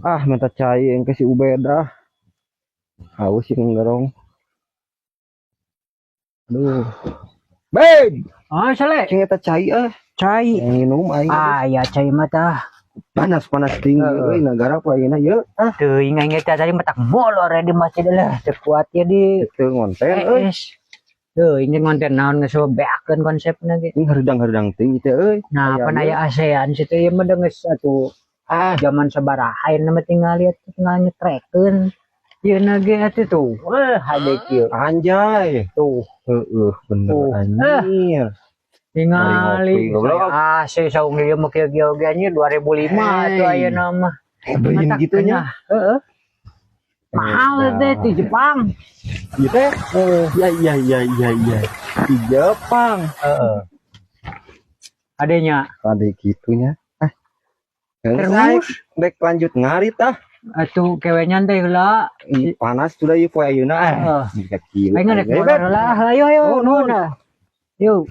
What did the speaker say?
Ah, minta cai yang ke si Ubed ah. Haus yang garong. Aduh. Bed, Ah, sale. Cing eta cai ah. Cai. Yang minum aing. Ah, ya cai mah tah. Panas-panas tinggi euy nagara apa ayeuna ye. Ah, Teuing aing teh tadi matak molor di masjid lah. Teu kuat ya di teu ngonten euy. Es. Teuing ngonten naon geus beakeun konsepna ge. Ini hareudang-hareudang tinggi teh euy. Nah, Aya pan ieu. Aya ASEAN situ ieu mah geus atuh Ah, zaman sabaraha ayeuna mah tinggal lihat tinggal nyetrekeun. Ieu na ge atuh tuh. Wah, hade kieu. Anjay. Tuh, Heeh, bener Tuh. anjir. Tingali Mari ngopi, goblok. AC saung ieu mah kieu kieu ge anjir 2005 atuh Hey. ayeuna mah. Beliin Matak gitu nya. kena. Heeh. Mahal teh di Jepang. Gitu ya? Ya. Di Jepang. Heeh. Adanya Ada gitunya. Ah. Terus? Dek lanjut ngarit ah. Atuh kewenyan teh heula. Ih, panas sudah ieu poe ayeuna ah. Heeh. Jika kieu. Aing rek Ayo, molor Bet. heula. Ayo ayo Oh, nuhun ah. Yuk.